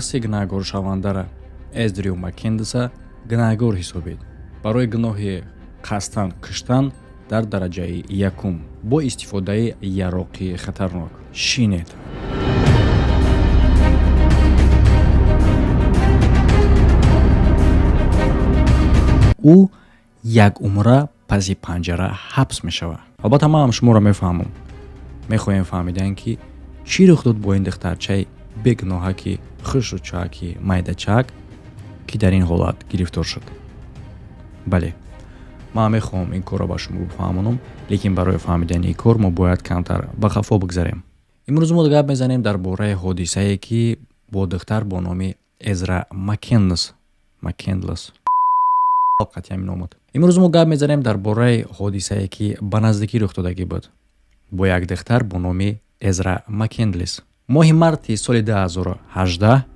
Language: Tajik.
Шахси гунаҳгоршавандара, Эздрю Маккендеса, гунаҳгор ҳисобид барои гуноҳи қасдан куштан дар дараҷаи якум бо истифодаи яроқи хатарнок. Шинед. Ӯ як умра паси панҷара ҳабс мешавад. Албатта, ман ҳам шуморо мефаҳмам. Мехоҳем фаҳмидан, ки чӣ рух дод бо ин духтарчаи бегуноҳаки хушрӯчаки майдачак, ки дар ин ҳолат гирифтор шуд. Бале, ман мехоҳам ин корро ба шумо бифаҳмонам, лекин барои фаҳмидани ин кор мо бояд камтар ба қафо бигзарем. Имрӯз мо гап мезанем дар бораи ҳодисае, ки бо духтар бо номи Эзра Макенлс, Макендлс қатъи ҳамин омад. Имрӯз мо гап мезанем дар бораи ҳодисае, ки ба наздикӣ рух додагӣ буд бо як духтар бо номи Эзра Макендлис. Моҳи марти соли 2018.